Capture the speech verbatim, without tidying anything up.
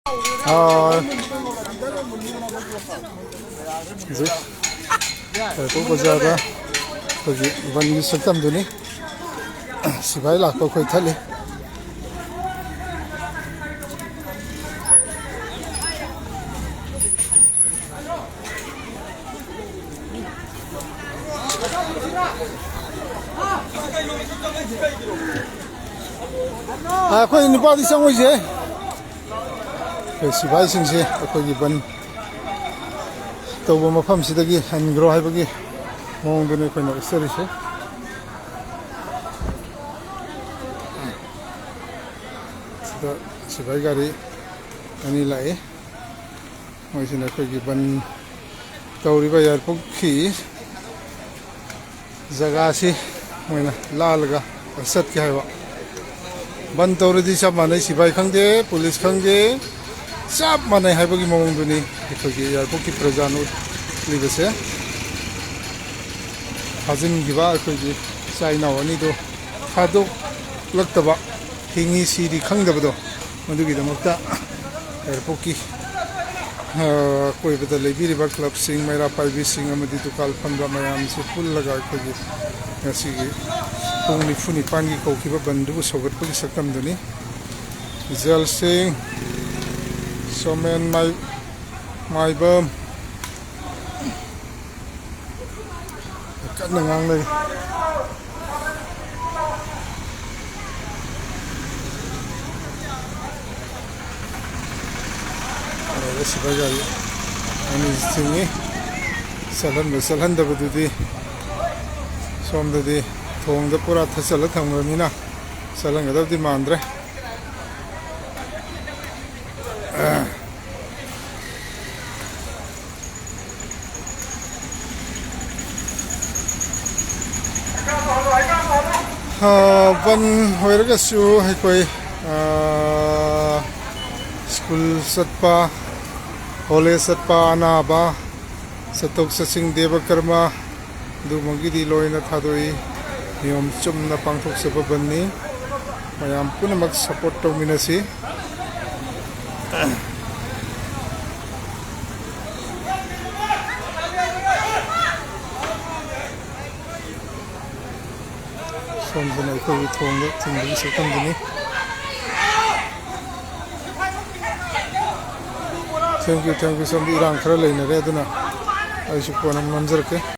ꯑꯥ, ꯍꯧꯖꯤꯛ ꯑꯦꯌꯔꯄꯣꯔꯠ ꯕꯖꯥꯔꯗ ꯑꯩꯈꯣꯏꯒꯤ ꯕꯟꯒꯤ ꯁꯛꯇꯝꯗꯨꯅꯤ꯫ ꯁꯤꯐꯥꯏ ꯂꯥꯛꯄ ꯑꯩꯈꯣꯏ ꯊꯠꯂꯤ꯫ ꯑꯩꯈꯣꯏ ꯅꯨꯄꯥꯗꯤ ꯆꯪꯉꯣꯏꯁꯦ꯫ ꯑꯩꯈꯣꯏ ꯁꯤꯐꯥꯏꯁꯤꯡꯁꯦ ꯑꯩꯈꯣꯏꯒꯤ ꯕꯟ ꯇꯧꯕ ꯃꯐꯝꯁꯤꯗꯒꯤ ꯍꯟꯈ꯭ꯔꯣ ꯍꯥꯏꯕꯒꯤ ꯃꯑꯣꯡꯗꯨꯅꯤ ꯑꯩꯈꯣꯏꯅ ꯎꯠꯆꯔꯤꯁꯦ꯫ ꯁꯤꯗ ꯁꯤꯐꯥꯏ ꯒꯥꯔꯤ ꯑꯅꯤ ꯂꯥꯛꯏ꯫ ꯃꯣꯏꯁꯤꯅ ꯑꯩꯈꯣꯏꯒꯤ ꯕꯟ ꯇꯧꯔꯤꯕ ꯑꯦꯌꯥꯔꯄꯣꯔꯠꯀꯤ ꯖꯒꯥꯁꯤ ꯃꯣꯏꯅ ꯂꯥꯜꯂꯒ ꯆꯠꯀꯦ ꯍꯥꯏꯕ꯫ ꯕꯟ ꯇꯧꯔꯗꯤ ꯆꯞ ꯃꯥꯟꯅꯩ, ꯁꯤꯐꯥꯏ ꯈꯪꯗꯦ, ꯄꯨꯂꯤꯁ ꯈꯪꯗꯦ, ꯆꯞ ꯃꯥꯟꯅꯩ ꯍꯥꯏꯕꯒꯤ ꯃꯑꯣꯡꯗꯨꯅꯤ ꯑꯩꯈꯣꯏꯒꯤ ꯑꯦꯌꯥꯔꯄꯣꯔꯠꯀꯤ ꯄ꯭ꯔꯖꯥꯅ ꯎꯠꯂꯤꯕꯁꯦ꯫ ꯐꯥꯖꯤꯟꯈꯤꯕ ꯑꯩꯈꯣꯏꯒꯤ ꯏꯆꯥ ꯏꯅꯥꯎ ꯑꯅꯤꯗꯨ ꯊꯥꯗꯣꯛꯂꯛꯇꯕ, ꯍꯤꯡꯉꯤ ꯁꯤꯔꯤ ꯈꯪꯗꯕꯗꯣ, ꯃꯗꯨꯒꯤꯗꯃꯛꯇ ꯑꯦꯌꯥꯔꯄꯣꯔꯠꯀꯤ, ꯑ, ꯑꯀꯣꯏꯕꯗ ꯂꯩꯕꯤꯔꯤꯕ ꯀ꯭ꯂꯕꯁꯤꯡ, ꯃꯩꯔꯥ ꯄꯥꯏꯕꯤꯁꯤꯡ ꯑꯃꯗꯤ ꯗꯨꯀꯥꯟ ꯐꯝꯕ ꯃꯌꯥꯝꯁꯤ ꯄꯨꯜꯂꯒ ꯑꯩꯈꯣꯏꯒꯤ ꯉꯁꯤꯒꯤ ꯄꯨꯡ ꯅꯤꯐꯨ ꯅꯤꯄꯥꯟꯒꯤ ꯀꯧꯈꯤꯕ ꯕꯟꯗꯨꯕꯨ ꯁꯧꯒꯠꯄꯒꯤ ꯁꯛꯇꯝꯗꯨꯅꯤ꯫ ꯏꯖꯦꯜ ꯁꯤꯡ, ꯁꯣꯃꯦꯟ ꯃꯥꯏ-, ꯃꯥꯏꯕꯝ, ꯀꯟꯅ ꯉꯥꯡꯅꯔꯤ꯫ ꯑꯗꯨꯒ ꯁꯤꯐꯥꯏ ꯒꯥꯔꯤ ꯑꯅꯤ ꯆꯤꯡꯏ꯫ ꯆꯠꯍꯟꯕ ꯆꯠꯍꯟꯗꯕꯗꯨꯗꯤ ꯁꯣꯝꯗꯗꯤ ꯊꯣꯡꯗ ꯄꯨꯔꯥ ꯊꯠꯆꯜꯂ ꯊꯝꯈ꯭ꯔꯕꯅꯤꯅ ꯆꯠꯍꯟꯒꯗꯕꯗꯤ ꯃꯥꯟꯗ꯭ꯔꯦ꯫ ꯑ, ꯕꯟ ꯑꯣꯏꯔꯒꯁꯨ ꯑꯩꯈꯣꯏ, ꯑ, ꯁ꯭ꯀꯨꯜ ꯆꯠꯄ, ꯀꯣꯂꯦꯖ ꯆꯠꯄ, ꯑꯅꯥꯕ, ꯆꯠꯊꯣꯛ ꯆꯠꯁꯤꯟ, ꯗꯦꯕ ꯀꯔꯃ, ꯑꯗꯨꯒꯨꯝꯕꯒꯤꯗꯤ ꯂꯣꯏꯅ ꯊꯥꯗꯣꯛꯏ꯫ ꯅꯤꯌꯣꯝ ꯆꯨꯝꯅ ꯄꯥꯡꯊꯣꯛꯆꯕ ꯕꯟꯅꯤ꯫ ꯃꯌꯥꯝ ꯄꯨꯝꯅꯃꯛ ꯁꯞꯄꯣꯔꯠ ꯇꯧꯃꯤꯟꯅꯁꯤ꯫ ꯁꯣꯝꯗꯅ ꯑꯩꯈꯣꯏꯒꯤ ꯊꯣꯡꯗ ꯊꯤꯟꯕꯒꯤ ꯁꯛꯇꯝꯗꯨꯅꯤ꯫ Thank you, thank you꯫ ꯁꯣꯝꯗ ꯏꯔꯥꯡ ꯈꯔ ꯂꯩꯅꯔꯦ, ꯑꯗꯨꯅ ꯑꯩꯁꯨ ꯀꯣꯟꯅ ꯑꯃꯨꯛ ꯅꯝꯖꯔꯛꯀꯦ꯫